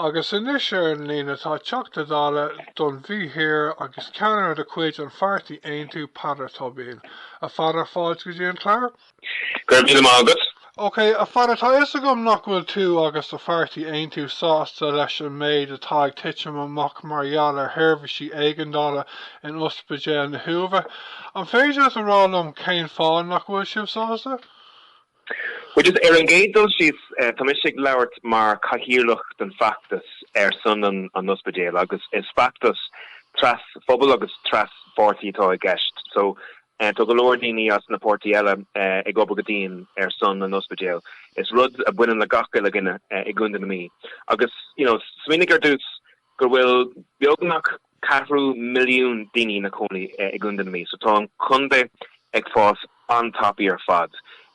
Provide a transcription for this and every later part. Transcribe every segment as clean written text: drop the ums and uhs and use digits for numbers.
Agus anois ar an líne tá Teachta Dála don Mhí Thiar agus ceannaire de chuid an pháirtí Aontú, Peadar Tóibín. A Pheadair, fáilte go dtí an clár. Go raibh míle maith agat. Ok, a Pheadair, tá fhios agam nach bhfuil tú agus do pháirtí Aontú sásta leis an méid atá ag titim amach mar gheall ar sheirbhísí éigeandála in Ospidéal na hUaimhe. An féidir leat a rá liom cén fáth nach bhfuil sibh sásta? Bhuel, just ar an gcéad dul síos, tá mise ag labhairt mar chathaoirleach den feachtas ar son an ospidéil agus is feachtas tras-phobal agus tras-pháirtí atá i gceist. So, tá go leor daoine as na páirtí eile ag obair go dian ar son an ospidéil. Is rud a bhaineann le gach uile dhuine i gContae na Mí. Agus, you know, smaoinigh ar dtús go bhfuil beagnach ceathrú milliún daoine ina cónaí i gContae na Mí. So tá an contae ag fás an-tapaidh ar fad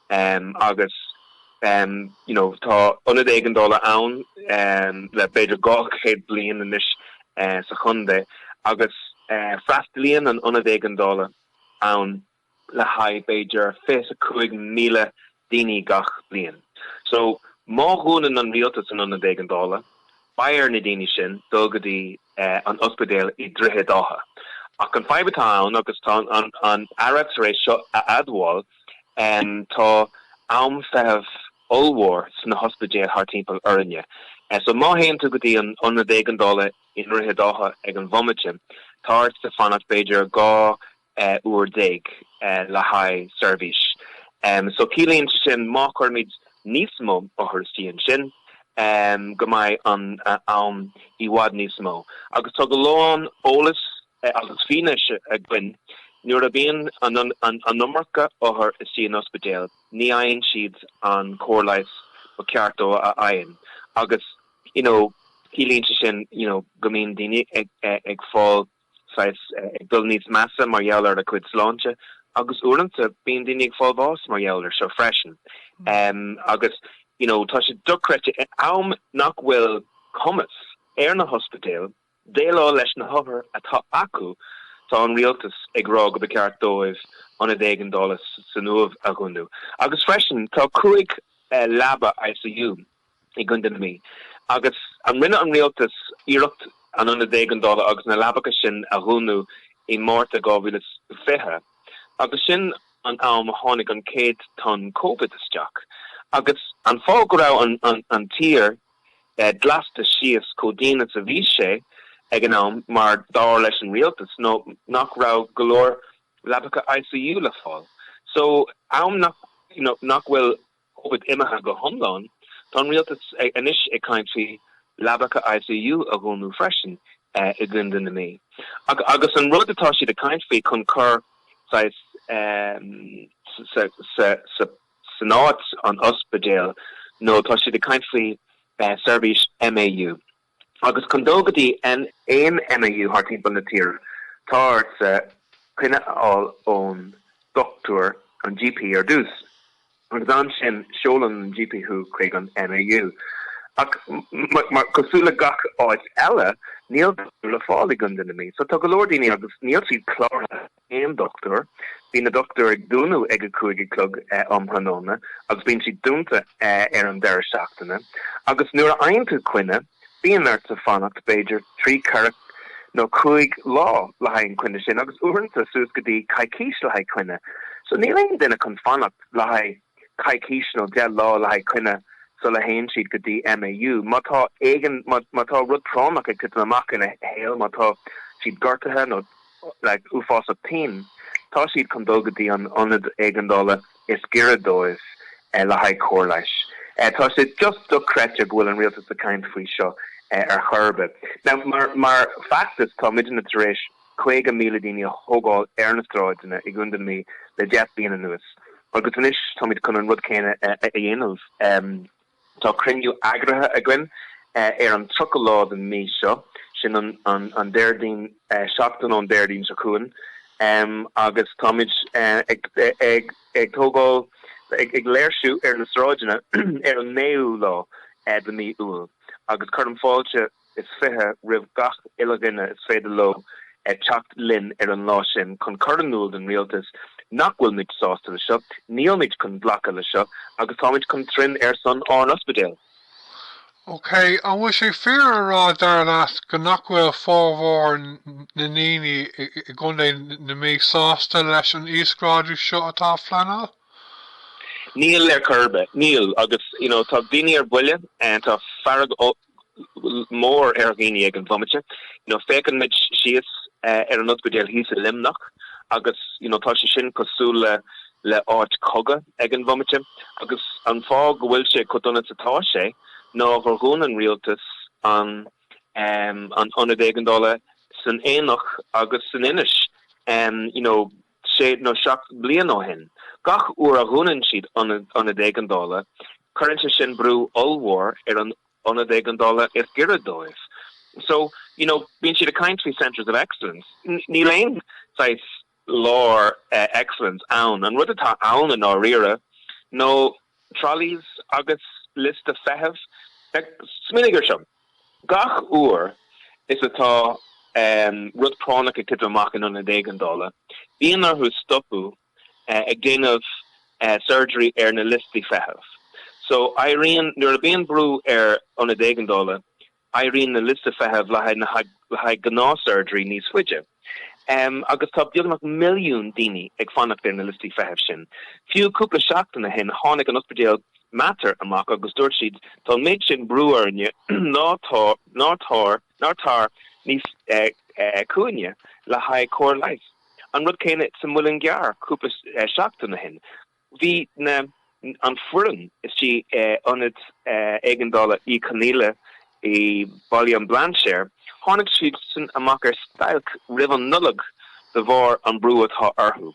agus you know tá ionad éigeandála ann le b'fhéidir 200 bliain anois sa chontae agus freastalaíonn an ionad éigeandála ann le haghaidh b'fhéidir 25,000 daoine gach bliain. So, má dhúnann an rialtas an ionad éigeandála, beidh ar na daoine sin dul go dtí an ospidéal i Droichead Átha. Ach an fadhb atá ann, agus tá an Aire tar éis seo a admháil, tá am feithimh ollmhór sna hospidéil thar timpeall orainne. So má théann tú go dtí an ionad éigeandála i nDroichead Átha ag an bhomaite, tá ortsa fanacht b'fhéidir 12 uair le haghaidh seirbhís. So ciallaíonn sé sin má chuirimid níos mó othar istigh ansin go mbeidh an am i bhfad níos mó. Agus tá go lán eolas agus fianaise againn nuair a bhíonn an iomarca othar istigh in ospidéal ní fhaigheann siad an cóir leighis ba cheart dóibh a fhaigheann agus you know ciallaíonn sé sin you know go mbíonn daoine ag fáil saghas ag dul níos measa mar gheall ar a cuid sláinte agus uaireanta bíonn daoine ag fáil bháis mar gheall ar seo freisin. Agus you know tá sé dochreidte am nach bhfuil cumas ar na hospidéil déileáil leis na hothair atá acu tá an rialtas ag rá go ba cheart dóibh ionad éigeandála san Uaimh a dhúnadh. Agus freisin tá 5 leaba ICU i gContae na Mí. Agus an rinne an rialtas iarracht an ionad éigeandála agus na leabacha sin a dhúnadh i Márta 2020 agus sin an am a tháinig an chéad tonn Covid isteach. Agus an fáth go raibh an tír gleasta síos chomh dian is a bhí sé ag an am mar dar leis an rialtas nó nach raibh go leor leabacha ICU le fáil. So am nach you know nach bhfuil Covid imithe go hiomlán, tá an rialtas anois ag caint faoi leabacha ICU a dhúnadh freisin i gContae na Mí. Agus an rud atá siad ag caint faoi chun cur saghas san áit an ospidéal nó tá siad ag caint faoi seirbhís MAU. Agus chun dul go dtí aon MAU thar timpeall na tíre, tá ortsa coinne a fháil ón dochtúir, an GP, ar dtús. Agus ansin seolann an GP thú chuig an MAU. Ach mar, cosúil le gach áit eile, níl dochtúir le fáil i gContae na Mí. So tá go leor daoine agus níl siad cláraithe. aon dochtúir. Bíonn na dochtúirí ag dúnadh ag a 5 a chlog um thráthnóna agus bíonn siad dúnta ar an deireadh seachtaine. Agus nuair a fhaigheann tú coinne, bíonn ortsa fanacht b'fhéidir trí, ceithre nó cúig lá le haghaidh an coinne sin agus uaireanta suas go dtí coicís le haghaidh coinne. So níl aon duine chun fanacht le haghaidh coicís nó 10 lá le haghaidh coinne sula théann siad go dtí MAU. Má tá éigean, má tá rud práinneach ag titim amach ina shaol, má tá siad gortaithe nó like uafásach tinn, tá siad chun dul go dtí an ionad éigeandála is giorra dóibh le haghaidh cóir leighis. Tá sé just dochreidte go bhfuil an rialtas ag caint faoi seo ar chor ar bith. Now mar mar feachtas tá muidne tar éis 50,000 daoine a thógáil ar na sráideanna i gContae na Mí le 10 bliain anuas agus anois táimid chun an rud céanna a dhéanamh. Tá cruinniú eagraithe againn ar an 30 lá den mí seo, sin an Déardaoin, seachtain ón Déardaoin seo chugainn, agus táimid ag tógáil, ag léirsiú ar na sráideanna ar an 9ú lá de mí Iúil agus cuirim fáilte is 20 roimh gach uile dhuine is féidir leo teacht linn ar an lá sin chun cur in iúl don rialtas nach bhfuil muid sásta le seo, níl muid chun glacadh le seo agus táimid chun troid ar son ár n-ospidéal. Ok, an bhfuil sé fíor a rá dar leat go nach bhfuil formhór na ndaoine i gContae na Mí sásta leis an íosghrádú seo atá á phleanáil? Níl ar chor ar bith. Níl. Agus you know tá daoine ar buile, tá fearg mór ar dhaoine ag an bhomaite. You know féachann muid síos ar an ospidéal thíos i Luimneach agus you know tá sé sin cosúil le le áit cogaidh ag an bhomaite agus an fáth go bhfuil sé chomh dona is atá sé ná gur dhún an rialtas an an ionad éigeandála san Aonach agus san Inis you know sé nó seacht bliain ó shin. Gach uair a dhúnann siad ionad éigeandála cuireann sé sin brú ollmhór ar an ionad éigeandála is giorra dóibh. So you know bíonn siad ag caint faoi centres of excellence. Níl aon saghas lár excellence ann. An rud atá ann i ndáiríre nó trolleys agus liosta feithimh. Smaoinigh ar seo, gach uair is atá rud práinneach ag titim amach in ionad éigeandála, bíonn orthu stopadh ag déanamh surgery ar na liostaí feithimh. So éiríonn, nuair a bíonn brú ar ionad éigeandála, Éiríonn na liosta feithimh le haghaidh gnáth-surgery níos faide. Agus tá beagnach milliún daoine ag fanacht ar na liostaí feithimh sin. Fiú cúpla seachtain ó shin tháinig an ospidéal Mater amach agus dúirt siad tá an méid sin brú orainne ná ná ná tar níos chugainne le haghaidh cóir leighis. An rud céanna sa Muileann gCearr cúpla seachtain ó shin. Bhí na an foireann istigh i Ionad Éigeandála Uí Chonaola i Baile an Bhlainséir, tháinig siadsan amach ar stailc roimh an Nollaig de bharr an brú atá orthu.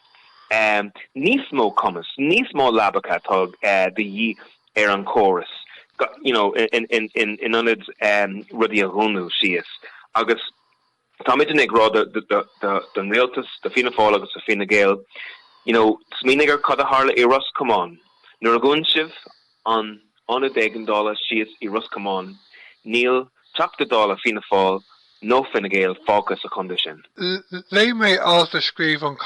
Níos mó cumas, níos mó leabacha atá de dhíth ar an chóras you know in ionad rudaí a dhúnadh síos agus Táimidne ag rá don rialtas, do Fianna Fáil agus do Fine Gael, you know, smaoinigh ar cad a tharla i Ros Comáin. Nuair a dhún sibh an ionad éigeandála síos i Ros Comáin, níl Teachta Dála Fianna Fáil nó Fine Gael fágtha sa chontae sin. Léigh mé alt a scríobh an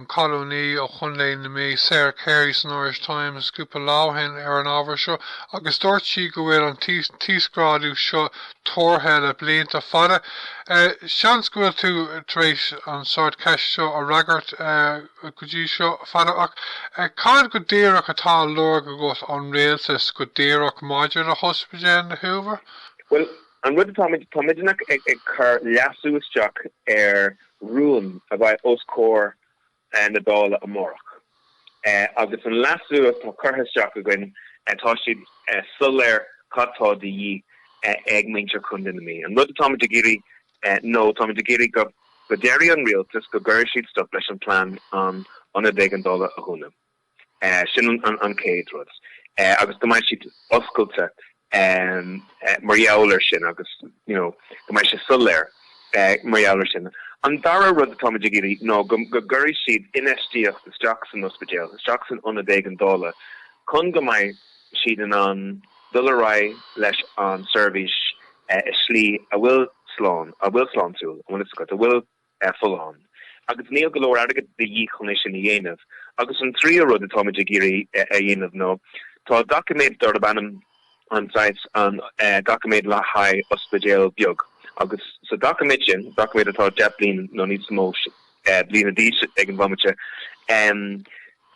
colúnaí ó Chontae na Mí, Sarah Carey san Irish Times cúpla lá ó shin ar an ábhar seo agus dúirt sí go bhfuil an t-íosghrádú seo tuartha le blianta fada. Seans go bhfuil tú tar éis an sórt ceist seo a fhreagairt go dtí seo, a Pheadair, ach cad go díreach atá á lorg agat ón rialtas go díreach maidir le hOspidéal na hUaimhe? Bhuel, an rud atáimid, táimidne ag cur leasú isteach ar rún a bheidh os comhair na Dála amárach. Agus an leasú atá curtha isteach againn, tá siad soiléir cad tá de dhíth ag muintir Chontae na Mí. An rud atáimid ag iarraidh nó táimid ag iarraidh go déarfaidh an rialtas go gcuirfidh siad stop leis an plean an ionad éigeandála a dhúnadh. Sin an chéad rud. Agus go mbeidh siad oscailte mar gheall air sin agus you know go mbeidh sé soiléir mar gheall air sin. An dara rud atáimid ag iarraidh ná go gcuirfidh siad infheistíocht isteach san ospidéal, isteach san ionad éigeandála chun go mbeidh siad in ann dul ar aghaidh leis an seirbhís i slí a bhfuil slán, a bhfuil sláintiúil, an bhfuil fhios agat, a bhfuil folláin. Agus níl go leor airgid de dhíth chun é sin a dhéanamh. Agus an tríú rud atáimid ag iarraidh a dhéanamh ná, tá doiciméad darb ainm an saghas, an doiciméad le haghaidh ospidéal beag. Agus sa doiciméad sin, doiciméad atá 10 bliain nó níos mó bliana d'aois ag an bhomaite,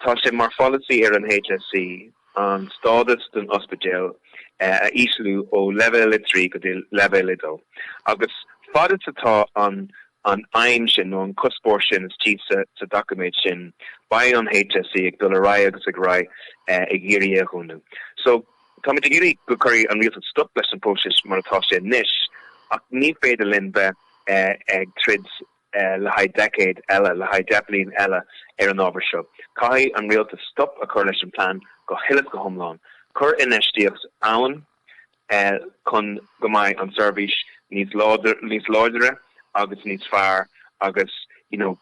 tá sé mar pholasaí ar an HSE an stádas don ospidéal a ísliú ó leibhéal 3 go dtí leibhéal 2. Agus fad is atá an an aidhm sin nó an cuspóir sin istigh sa sa doiciméad sin, beidh an HSE ag dul ar aghaidh agus ag ar aghaidh ag iarraidh é a dhúnadh. So, táimid ag iarraidh go gcuirfidh an rialtas stop leis an bpróiseas mar atá sé anois ach ní féidir linn bheith ag troid le haghaidh deicéad eile, le haghaidh 10 bliain eile ar an ábhar seo. Caithfidh an rialtas stop a chur leis an plean go huile is go hiomlán. Cuir infheistíocht ann chun go mbeidh an seirbhís níos níos láidre agus níos fearr agus you know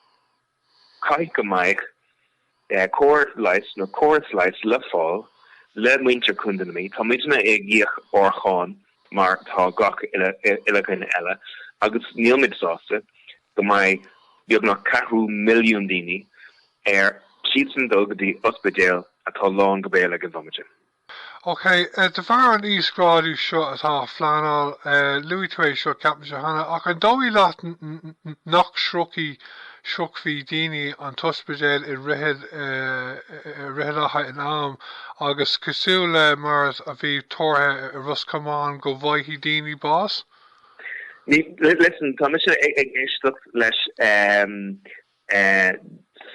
caithfidh go mbeidh cóir leighis nó córas leighis le fáil le muintir Chontae na Mí. Tá muidne ag íoc ár cháin mar tá gach uile dhuine eile agus níl muid sásta go mbeidh beagnach ceathrú milliún daoine ar siadsan dul go dtí ospidéal atá lán go béal ag an bhomaite. Ok, de bharr an íosghrádú seo atá á phleanáil, luaigh tú é seo ceapaimse cheana, ach an dóigh leat nach sroichfidh sroichfidh daoine an t-ospidéal i Droichead Átha in am agus cosúil le mar a bhí tuartha i Ros Comáin go bhfaighidh daoine bás? Listen, tá mise ag éisteacht leis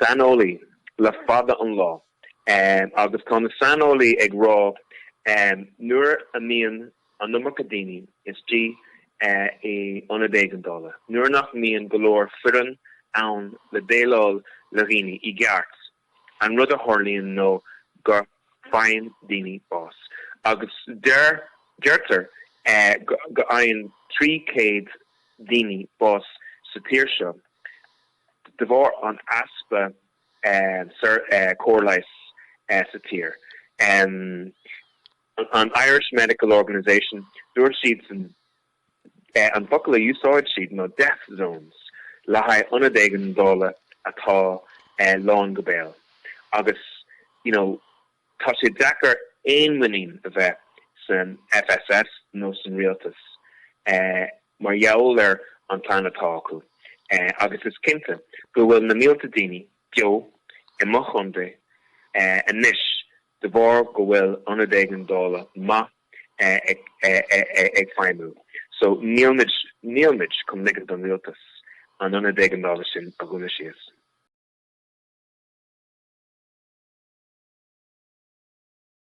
saineolaí le fada an lá agus tá na saineolaí ag rá nuair a mbíonn an iomarca daoine istigh i ionad éigeandála, nuair nach mbíonn go leor foireann ann le déileáil le dhaoine i gceart, an rud a tharlaíonn nó go faigheann daoine bás. Agus deir, deirtear go bhfaigheann 300 daoine bás sa tír seo de bharr an easpa cóir leighis sa tír. An Irish Medical Organisation, dúirt siadsan, an focal a úsáid siad ná death zones le haghaidh ionad éigeandála atá lán go béal. Agus you know tá sé deacair aon muinín a bheith san FSS nó san rialtas mar gheall ar an plean atá acu agus is cinnte go bhfuil na mílte daoine beo i mo chontae anois de bharr go bhfuil ionad éigeandála maith ag feidhmiú. So níl muid, níl muid chun ligean don rialtas an ionad éigeandála sin a dhúnadh síos.